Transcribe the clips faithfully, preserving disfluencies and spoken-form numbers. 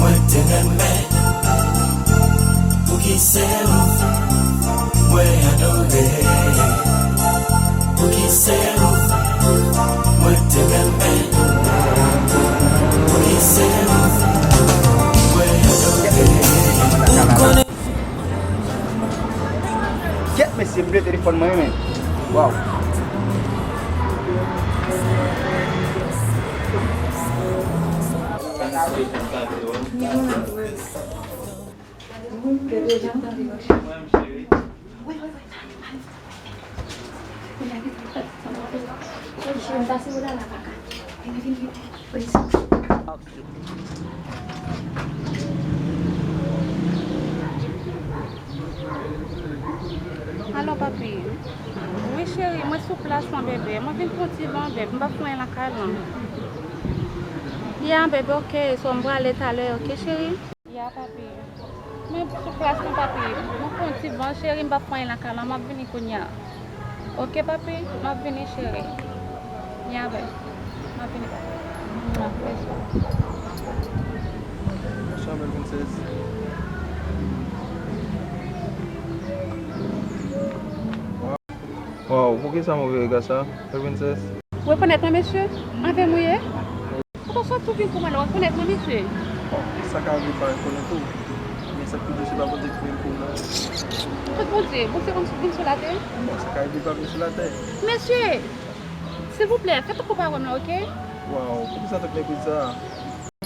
Mwen te renmen, pouki se ou mwen adore? Pouki se ou mwen te renmen? Pouki se ou mwen adore? Ou konnen. Kèt mesye, m vle telefòn mwen, men. Waw. Alo, papi. Wi, cheri, mwen sou plas lan, bebe. Mwen vin pran ti van, bebe. M p ap fè anyen lakay lan. Ya, bebe, oke. So, m prale talè, oke, cheri? Ya, papi. Mwen sou plas lan, papi. Mwen pran ti van, cheri, m p ap fè anyen lakay lan. M ap vini kounye a. Oke, papi, m ap vini, cheri. Ya, bebe. M ap vini, papi. M ap vini. Bonswa, bèl Princess. Waw, poukisa move rega sa, bèl Princess? Ou rekonèt mwen, mesye? Avè m ou ye? Ou ta sòti ou vin pou mwen la, ou rekonèt mwen, mesye? Bon, sa ka rive pa rekonèt ou, men sa k pi di se pa Bondye ki vin pou ou, non. Kot Bondye? Bondye konn vin sou latè? Bon, sa ka rive pa vin sou latè. Mesye, silvouplè, fè tankou pa wè m la, oke? Waw, poukisa tout mepri sa?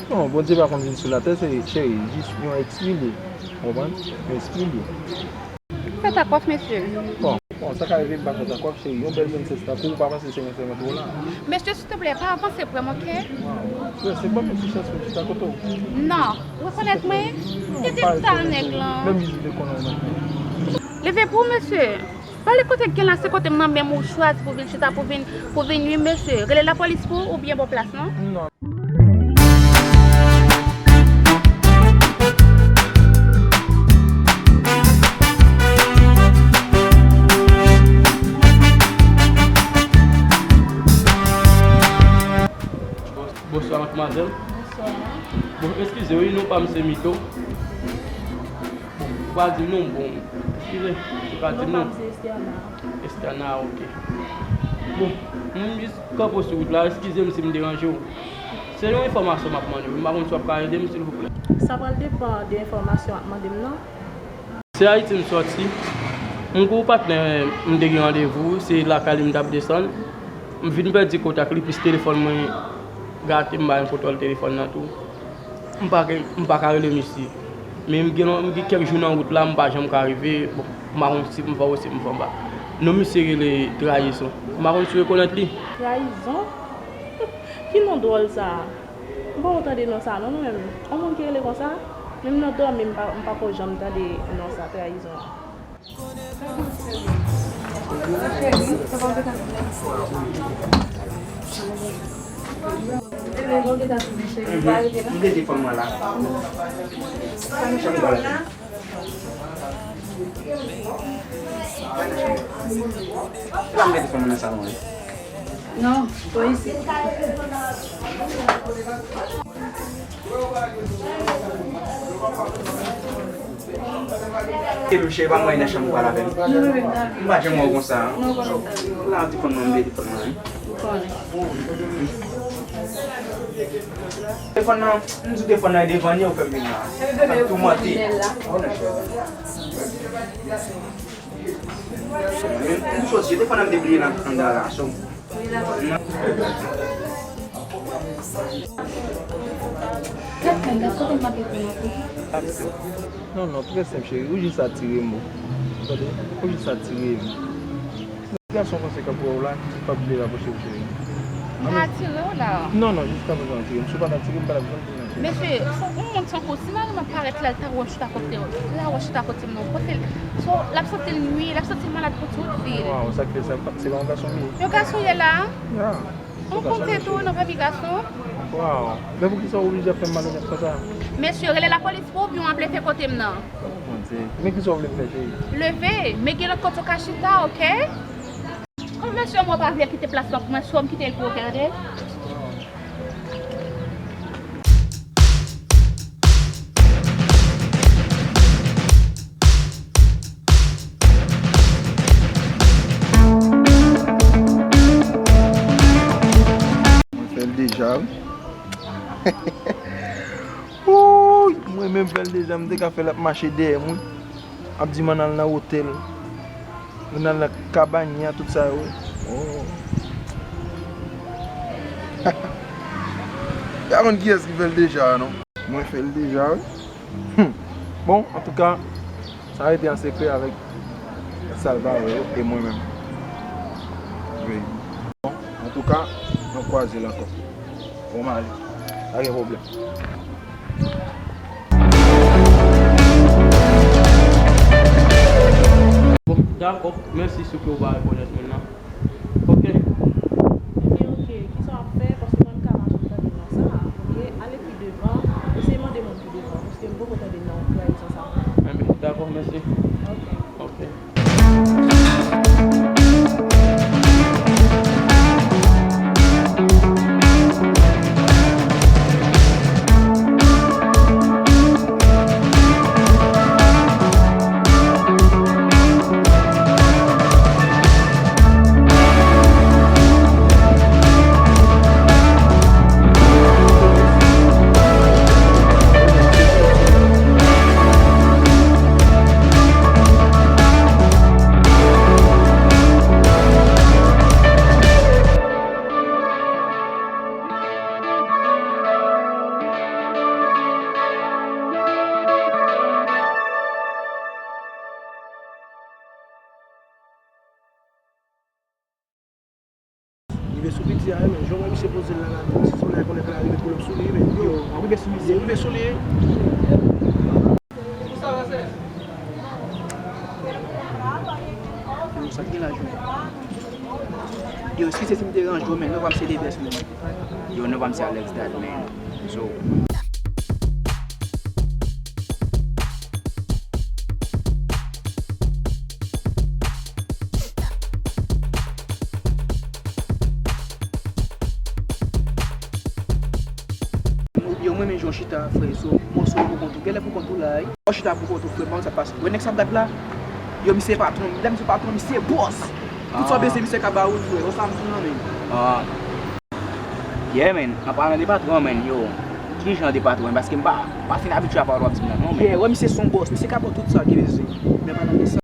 Non, Bondye pa konn vin sou latè, se, cheri, jis yon espri li ye. Ou konprann? Yon espri li ye. Fè ta kwaf, mesye. Bon, bon, sa ka rive m pa fè ta kwaf, cheri. Yon bèl princess tankou w, pa panse se mwen sèlman ki w la. Mesye, silvouplè, pa avanse pre m, oke? Waw. Frè, se ban m yon ti chans pou m chita kote w. Non, ou rekonèt mwen? Kite m ta nèg lan. Menm jis vle konnen w menm. Leve pou w, mesye. Pale kote k gen la, se kote m nan menm ou chwazi pou vin chita, pou vin, pou vin nwi mesye. Rele lapolis pou ou, oubyen ba w plas, non? Non. Bonswa, madmwazèl. Bonswa. Bon, eskize wi, non pa m se Mito. Bon, ou pa di m non, bon, eskize, ou pa di m non. Non pa m se Esterna. Esterna, oke. Bon, mwen jis kanpe sou wout la, eskize m si m deranje w. Se yon enfòmasyon m ap mande w, m pa konn si w ap ka ede m, silvouplè. Sa pral depann de enfòmasyon w ap mande m nan. Se Ayiti m sòti. M gon patnè m te gen randevou, se lakay li m t ap desann. M vin pèdi kontak li, plis telefòn mwen gate, m pa gen kontwòl telefòn nan tou. M pa gen, m pa ka rele misye. Men m gen, m gen kèk jou nan wout la, m pa janm ka rive. Bon, m pa konn si m fò wo, si m fò ba. Non misye rele Trayizon. M pa konn si w rekonèt li. Trayizon? Ki non dwòl sa a? M poko tande non sa non, non menm. Yon moun ki rele konsa? Menm nan dòmi m pa, m pako janm tande non sa, Trayizon. M te di fanm mwen la. Chanm bal. La m te di fanm mwen nan salon wi. Non, pa isit. E msye pa mwen nan chanm pral avè m. M pa janm wè w konsa. La, telefòn nan, m vle telefòn nan wi. Telefòn nan, m di telefòn nan e devan li, ou fè m vin la. Sa toumante. M soti, telefòn nan m te bliye nan anndan la, so. Non, non, trè senp, cheri. Ou jis atire m, ou. Tande? Ou jis atire m. Gason konsekan pou wè w la, ki pa oblije rapwoche w, cheri. M pa atire w la. Non, non, jis kanpe jan w atire m. Si w pa t atire m, m pa t ap janm vin nan kay. Mesye, fò yon moun tankou w, si mari m ap parèt la, l ta wè w chita kote w. La wè w chita kote m non. Kote l? So, l ap santi l nwi, l ap santi l malad pou tout vi l. Waw, sa k fè sa, se pa yon gason m ye? Yon gason w ye la? Ya. Yon gason m ye, cheri. Yon konte tou, non, pa pi gason. Waw. Men poukisa w oblije ap fè m malonèt konsa? Mesye, rele lapolis pou w, oubyen w ap leve kote m nan. Oh, Bondye. Men kisa w vle m fè, cheri? Leve, men gen lòt kote w ka chita, oke? Kòm mesye mwen pa vle kite plas la pou mwen, so m kite l pou ou, tande? Waw. Wouy, mwen menm fè l deja, m te ka fè l ap mache dèyè mwen. Ap di m ann al nan otèl. Ann al nan kabanya, tout sa yo, wi. Oh. Pa konn kiyès ki fè l deja, non. Mwen fè l deja, wi. Hmm. Bon, antouka, sa rete an sekrè avèk Salvador e mwen menm. Wi. Bon, antouka, nou kwaze l ankò. Bon, m ale. Pa gen pwoblèm. Bon, dakò. Mèsi, souple, ou pa rekonèt moun nan. Ok. Ebyen, ok. Kisa w ap fè? Paske mwen, m ka mache, m tande non sa. Ok, ale pi devan. Eseye mande moun pi devan. Paske m poko tande non trayizon sa. Enben, dakò, mèsi. Ok. Ok. Rive sou piti a, wi, men. Jan w wè misye poze l la, la, si se yon nèg konnen ke l a rive pull up sou li, wi, men. Yo, rive sou misye, rive sou li. Yo, sa ki gen la, Junior? Yo, eskize si m deranje w, men, non pa m se Debès, men. Yo, non pa m se Alex Dat, men. So. Yo, mwen menm jan w chita, frè, so, mòso yo pou kont ou. Genlè pou kont ou la, wi. Ou chita pou kont ou, frè, mwen sa pase. Wè nèg sa ap bat la? Yo, misye patwon, lè misye patwon, misye bòs. Tout sa w bezwen, misye ka ba ou l, frè. Wè sa m di w lan, men. Ah. Yeah, man. An palan de patwon, man, yo. Ki jan de patwon? Paske m pa, m pa fin abitye a pawòl w ap di m nan, non, man. Yeah, wè, misye se yon bòs. Misye ka ba w tout sa w gen bezwen. Men palan de sa.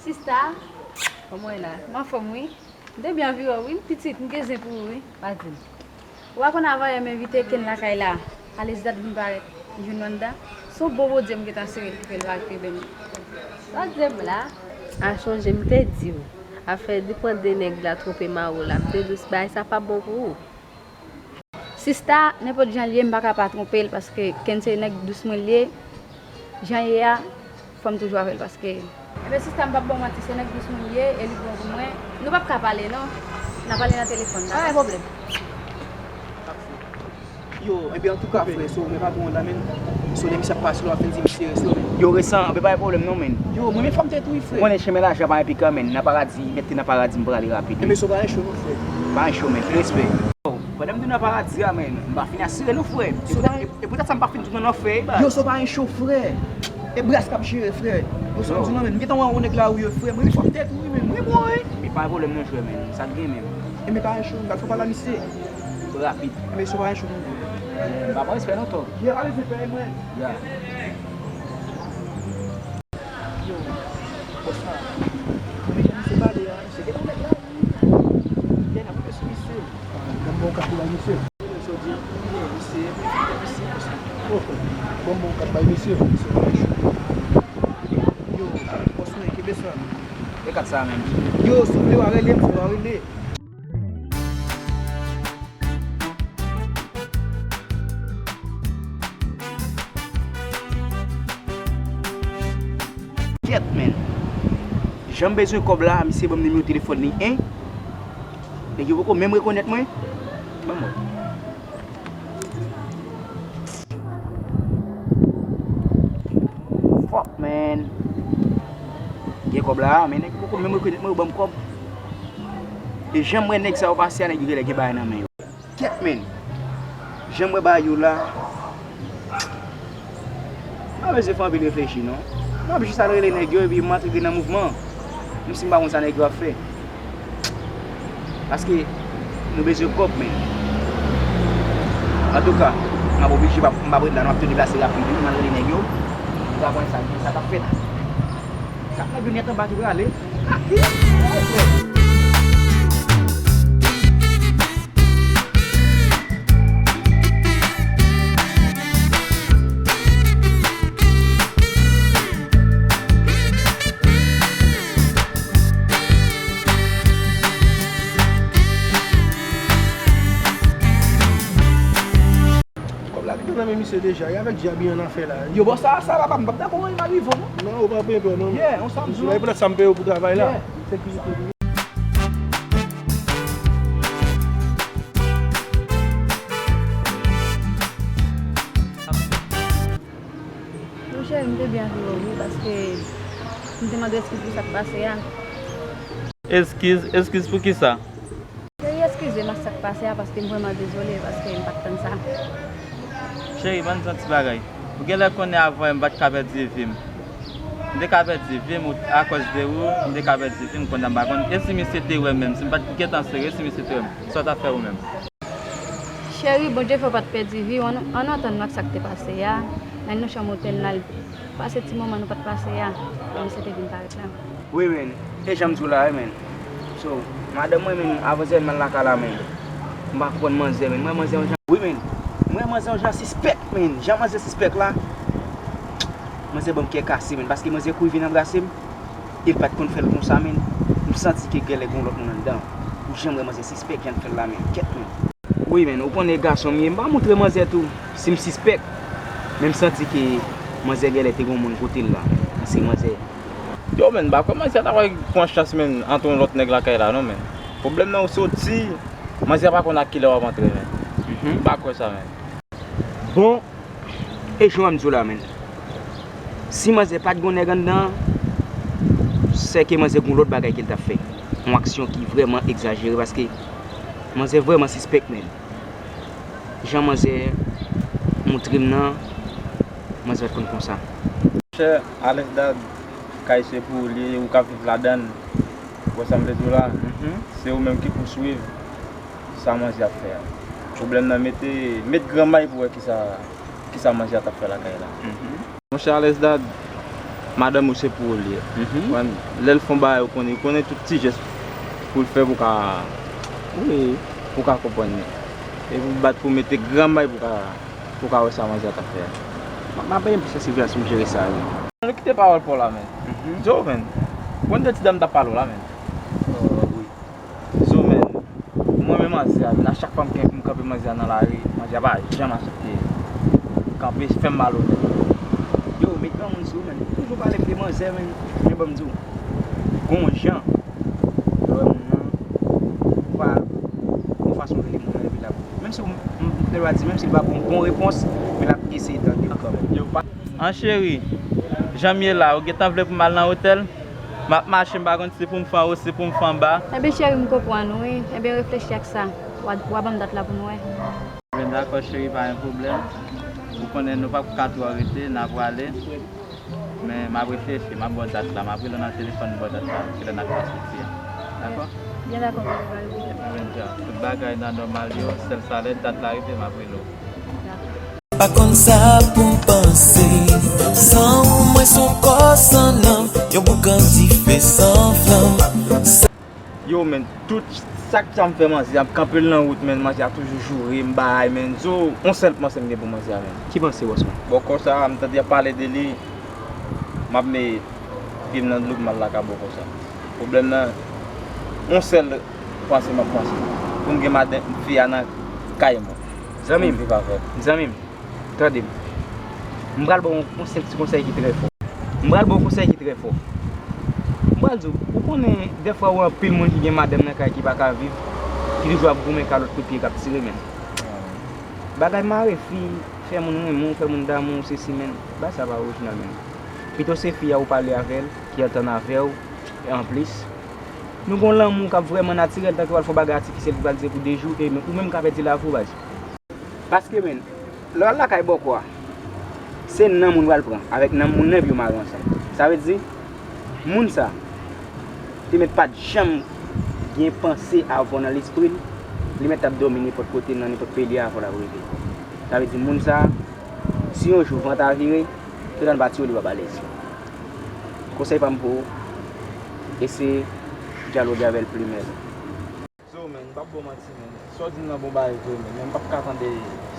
Sista, kòman w ye la? M anfòm, wi. M te byen anvi wè w, wi. Pitit, m gen zen pou ou, wi. Pa di m. Ou pa konn avan yè m envite Ken lakay la. Alex Dat vin parèt. Junior anndan. Se yon bon Bondye m gentan sere ki fè l pa rive jwenn ou. Sa w di m la? A, chonje m te di w. Afè li pran de nèg la twonpe mari w la. M te di w bagay sa p ap bon pou ou. Sista, nenpòt jan l ye, m pa ka pa twonpe l, paske Ken se nèg dous mwen l ye. Jan l ye a, fò m toujou avè l, paske. Ebyen, sista, m p ap ba w manti, se nèg dous mwen l ye, e li bon pou mwen. Nou p ap ka pale, non. N a pale nan telefòn, dakò? Pa gen pwoblèm. Yo, ebyen, antouka, frè, so, men patwon an la, men. So, lè misye ap pase la, w ap vin di misye resan, men. Yo, resan, anben, pa gen pwoblèm, non, men. Yo, mwen, men fanm tèt wi, frè. Ou konnen chemen lajan pa enpikan, men. Nan paradi, mete nan paradi, m prale rapid, wi. Ebyen, so, pa gen cho, non, frè. Pa gen cho, men. Pil respè. Pandan m di w nan paradi a, men, m pa fin asire non, frè. E poutèt sa m pa fin tounen nan fèy, baz. Yo, so pa gen cho, frè. E Bras k ap jere, frè. Yo, sa m di w lan, men, m gentan wè yon nèg lari, frè. Mwen, men fanm tèt wi, men. Mwen, mwen. Men pa gen pwoblèm non, frè, men. Sa k gen, men. E men pa gen cho, m pral fè pale a misye. Rapid. E men so pa gen cho, non. M pa pran respè non, tò. Ye, ale, se fè mwen. Ya. Yo, bòs la. Mwen, jan misye pale a, misye gentan nèg la. Lè n ap rive sou misye. Ban m bon kat pou bay misye. Sa w di an? Yo, misye, misye, misye. Ok. Ban m bon kat bay misye. Yo, bòs mwen, kenbe sa. E kat sa menm? Yo, souple, w a rele m, frè, w a rele. Kèt, men. Jan m bezwen kòb la, misye ban m nimewo telefòn li, en. Nèg yo poko menm rekonèt mwen. Ban m wè. Fuck, man. Gen kòb la, men nèg poko menm rekonèt mwen, yo ban m kòb. E jan m wè nèg sa yo pase a, nèg yo genlè gen bagay nan men yo. Kèt, men. Jan m wè bagay yo la, m pa bezwen fè anpil reflechi, non. M ap jis al rele nèg yo, epi m antre nan mouvman an. Menm si m pa konn sa nèg yo ap fè. Paske nou bezwen kòb, men. Antouka, m ap oblije, m ap, m ap ret la, m ap tou deplase rapid wi, m al rele nèg yo. M ta konn sa, sa k ap fèt. Sa k ap fèt, nèg yo nèt anba ki prale. Kòb la gentan nan men misye deja, e avèk djab li an afè la. Yo, bò sa, sa papa, m p ap dakò, e m a rive, non. Non, ou pa peye pè, non. Yeah, on sa m di w. Sou la, e poutèt sa m peye w pou travay la. Yeah, sekirite li. Wi, cheri, m te byen vire w, wi, paske m te mande w eskiz pou sa k pase a. Eskiz? Eskiz pou kisa? Cheri, eskize m ak sa k pase a, paske m vrèman dezole, paske m pa t tann sa. Cheri, ban m di yon ti bagay. Ou genlè konnen avan, m pa t ka pèdi vi m. M te ka pèdi vi m, ou, akòz de ou, m te ka pèdi vi m, kounye a m pa konn. E si misye te wè m menm, si m pa t gentan sere, e si misye te wè m, sa w t ap fè ou menm? Cheri, Bondye fè w pa t pèdi vi w, ann, ann antann nou ak sa k te pase a. Nan nou chanm otèl la, pase ti moman nou pa t pase a, lè misye te vin parèt la. Wi, men, e jan m di w la, wi, men. So, madanm mwen, men, avantyè m al lakay la, men. M pa konprann manzè, men. Mwen, manzè yon jan. Wi, men. Mwen, manzè yon jan sispèk, men. Jan manzè sispèk la, manzè ban m kè kase, men. Paske manzè kouri vin anbrase m, e m pa t konn fè l konsa, men. M santi ke genlè gen yon lòt moun anndan. Pou jan m wè manzè sispèk, jan l fè l la, men. Kèt, men. Wi, men, ou konnen gason m ye, m pa montre manzè tou. Si m sispèk, men m santi ke manzè genlè te gen yon moun kote l la. Paske manzè. Yo, men, m pa kwè manzè ta pral pran chans, men, antre yon lòt nèg lakay la, non, men. Pwoblèm nan ou soti, manzè pa konn ak kilè w ap antre, men. Mhm. M pa kwè sa, men. Bon, e jan w ap di w la, men. Si manzè pa t gen yon nèg anndan, sèke manzè gen yon lòt bagay ke l t ap fè. Yon aksyon ki vrèman egzajere, paske manzè vrèman sispèk, men. Jan manzè montre m nan, manzè pa t konn konsa. Monchè, Alesdad, kay se pou ou li ye, ou k ap viv ladan l. Ou wè sa m vle di w la? Mhm. Se ou menm ki pou swiv sa manzè ap fè a. Pwoblèm nan, mete, met gran may pou wè kisa, kisa manzè a t ap fè lakay la. Mhm. Monchè Alesdad, madanm ou se pou ou li ye. Mhm. Konprann? Lè l fè yon bagay, ou konnen, ou konnen tout ti jès pou l fè pou w ka, wi, pou w ka konprann li. E pou w bat pou w mete gran may pou w ka, pou w ka wè sa manzè a t ap fè a. M, m ap benyen plis sansibilite si m jere sa, wi. Nou kite pawòl pa w la, men. Mhm. Joe, men. Ou konn de ti dam t ap pale w la, men. Oh, wi. Zo, men, mwen menm manzè a, men a chak fwa m gen pou m kanpe manzè a nan lari, manzè a pa janm aksepte kanpe, fè m malonèt. Yo, met granmoun sou ou, men. Toujou pale m de manzè, men. Men ban m di w, gon jan, lè w wè moun nan, ou pa, gon fason w rele moun nan, epi l ap, menm si w, m, m, m, menm si l pa bon, bon repons, men l ap eseye tande w kanmenm. Yo, pa. An cheri, jan m ye la, ou gentan vle pou m al nan otèl? M ap mache, m pa konn si pou m fè anwo, si pou m fè anba. Enben, cheri, m konprann ou, wi. Enben, reflechi ak sa. W a, w a ban m dat la pou n wè. Enben, dakò, cheri, pa gen pwoblèm. Ou konnen nou p ap ka twò rete, n a prale. Men, m ap reflechi, m ap ba w dat la, m ap rele w nan telefòn, m ba w dat la, kilè n ap ka soti a. Dakò? Byen dakò, papa, pa gen pwoblèm. Enben, dja, tout bagay nan nòmal yo, sèl sa lè dat la rive, m ap rele w. Dakò. Pa konn sa pou m panse. San ou mwen se yon kò san nanm, yon boukan dife san flanm. Yo, men, tout sak sa m fè manzè a, m kanpe l nan wout, men, manzè a toujou joure m, bay, men, zo, yon sèl panse m gen pou manzè a, men. Ki panse, bòs mwen? Bòkò sa, m tande y ap pale de li, m ap met pye m nan dlo, m al lakay bòkò sa. Pwoblèm nan, yon sèl panse m ap panse. Pou m gen madanm, fi a nan kay mwen. Zanmi m, zanmi m, tande m. M pral ba w yon, yon senp ti konsèy ki trè fò. M pral ba w yon konsèy ki trè fò. M pral di w, ou konnen, dèfwa, ou wè anpil moun ki gen madanm nan kay ki pa ka viv, ki toujou ap goumen kalòt kout pye k ap tire, men. Bagay mare fi, fè moun renmen w, fè moun damou w, sesi, men. Bagay sa pa orijinal, men. Pito se fi a ou pale avè l, ki antann avè w, e anplis, nou gen yon lanmou k ap vrèman natirèl, tanke w al fè yon bagay atifisyèl ki pral dire pou de jou, e men, ou menm ka pèdi lavi w, baz. Paske, men, lè w al lakay bòkò a, se nanm ou pral pran, avèk nanm moun nan, epi yo mare ansanm. Sa vle di, moun sa, te mèt pa t janm gen panse avè w nan lespri l, li mèt ap dòmi nenpòt kote, nan nenpòt peyi li a, avè w l ap rive. Sa vle di, moun sa, si yon jou van ta vire, yo ta anba tire w, li p ap alèz. Konsèy pa m pou ou, eseye dyaloge avè l pli mèt. So, men, m p ap ba w manti, men. Sa w di m nan bon bagay vre, men, men m p ap ka tande,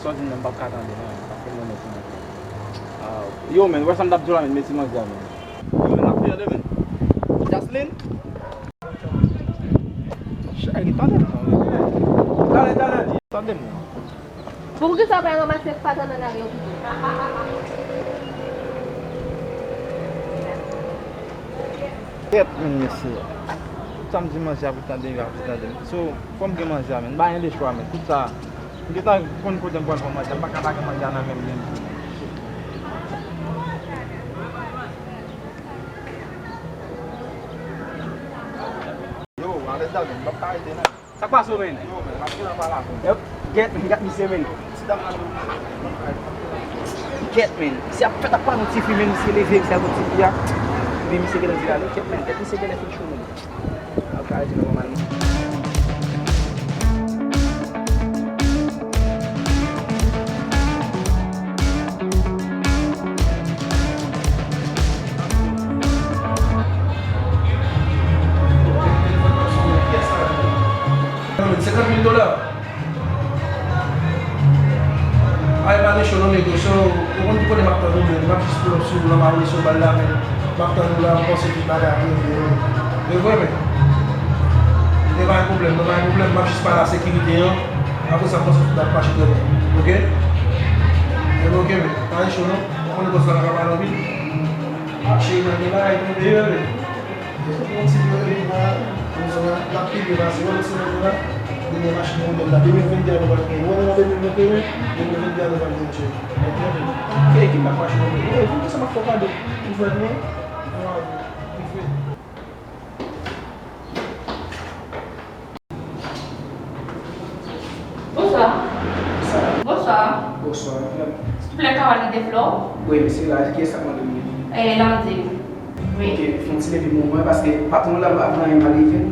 sa w di m nan m p ap ka tande, non, men, paske m renmen ti manzè. Ah, yo, men, wè sa m t ap di w la, men, men ti manzè a, men. Yo, men, m ap fè de, men. Jaslin? Cheri, tande m, non, men. Talè, talè, tande m, non. Poukisa w pa ranmase patan nan lari yo pito? Kèt, men, mesye. Tout sa m di manzè a pou tande, li pa pou tande. So, fò m gen manzè a, men. M pa gen lechwa, men. Tout sa, m gentan konn kote m pral pran manzè a. M pa ka pa gen manzè a nan men m menm. Yo, alèz la, men. M p ap ka rete, non. Sa k pase w, men? Yo, men, m ap gen nan pale avè w. Yo, gèt, men, gad misye, men. Ti dam nan, men. Gèt, men. Misye ap fèt ap pale yon tifi, men, misye leve, misye al kot tifi a. Epi misye genlè di l ale, gèt, men. Tèt misye genlè fin cho, men. Ap ka rete nòmalman. Senkant mil dola. Ay, pa gen cho non, nèg yo. So, ou konn ki kote m ap tann ou, men m ap jis pull up sou ou nan Mawozo bal la, men m ap tann ou la, m panse tout bagay ap regle, men. E vre, men. E pa gen pwoblèm, non, pa gen pwoblèm, m ap jis pale a sekirite an. Apre sa, m panse tout bagay ap mache trè byen. Oke? Ebyen, oke, men. Pa gen cho non. Ou konnen bòs la pa ka pale anpil. Cheri, mwen gen bagay pou m peye, men. Yon ti pè, li pa, nou zòn nan, l ap pi byen pase. Wè lòt semèn nan la, li gen machin modèl la. De mil venn de a nou pral gen. Wè nou nan de mil venn de a, de mil venn de a nou pral gen cheri. Oke? Fè ekip la machin modèl. Wè, vin konsa m ap fè w kado. Ou fè l mwen? Ann al vin. Vin fè. Bonswa. Bonswa. Bonswa, madam. Silvouplè, ka w al rete flò? Wi, se la, kiyès k ap mande m? Eh, Landine. Wi. Ok, fè yon ti leve pou mwen, paske patwon la pa vle anyen mal rive.